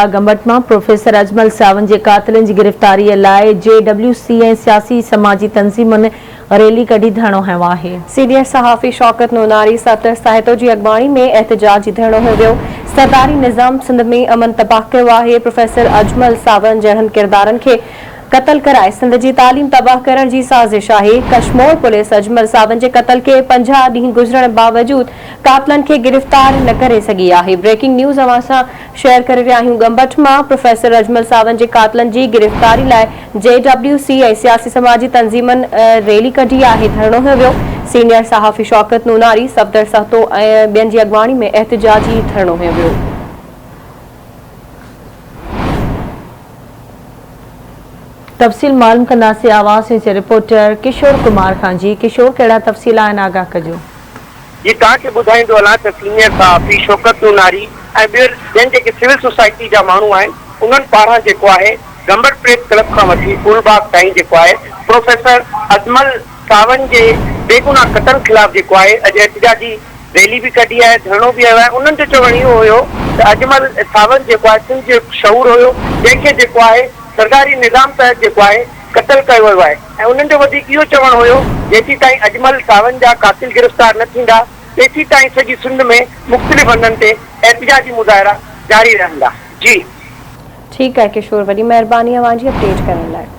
گمبٽ مان پروفيسر اجمل ساوند جي قاتلن جي گرفتاري لاء جي ڊبليو سي ۽ سياسي سماجي تنظيمن ريلي ڪڍي ڌرڻو هنيو آهي. سينيئر صحافي شوڪت نوناري صفدر سهتو جي اڳواڻي ۾ احتجاجي ڌرڻو هنيو ويو. سرداري نظام سنڌ ۾ امن تباهه ڪيو آهي، پروفيسر اجمل ساوند جهڙن ڪردارن کي قتل ڪرائي سنڌ جي تعليم تباهه ڪرڻ جي سازش آهي، ڪشمور پوليس اجمل ساوند جي قتل کي 50 ڏينهن گذرڻ باوجود قاتلن کي گرفتار نه ڪري سگهي آهي، بريڪنگ نيوز اوهان سان شيئر ڪري رهيا آهيون گمبٽ مان پروفيسر اجمل ساوند جي قاتلن جي گرفتاري لاء جي ڊبليو سي ۽ سياسي سماجي تنظيمن ريلي ڪڍي آهي، ڌرڻو هنيو ويو، سينيئر صحافي شوڪت نوناري، صفدر سهتو ۽ ٻين جي اڳواڻي ۾ احتجاجي ڌرڻو هنيو ويو. تفصيل معلوم ڪنداسين آواز نيوز جي رپورٽر ڪشور ڪمار کان جي ڪشور ڪهڙا تفصيل آهن آگاهه ڪجو. جي توهان کي ٻڌائيندو هلان ته سينيئر صحافي شوڪت نوناري ۽ ٻين ٻين جيڪي سول سوسائٽي جا ماڻهو آهن انهن پاران جيڪو آهي گمبٽ پريس ڪلب کان وٺي گل باغ تائين جيڪو آهي پروفيسر اجمل ساوند جي بيگناهه قتل خلاف جيڪو آهي اڄ احتجاجي ريلي به ڪڍي آهي، ڌرڻو به هنيو آهي، انهن جو چوڻ اهو هيو ته اجمل ساوند جيڪو آهي سنڌ جو هڪ شعور هيو، جنهن کي جيڪو آهي سرداري نظام تحت جيڪو آهي قتل ڪيو ويو آهي ۽ انهن جو وڌيڪ اهو چوڻ هيو جيسيتائين اجمل ساوند جا قاتل گرفتار نه ٿيندا تيسيتائين سڄي سنڌ ۾ مختلف هنڌن تي احتجاجي مظاهرا جاري رهندا. جي. ٺيڪ آهي ڪشور وڏي مهرباني اوهان جي اپڊيٽ ڪرڻ لاء.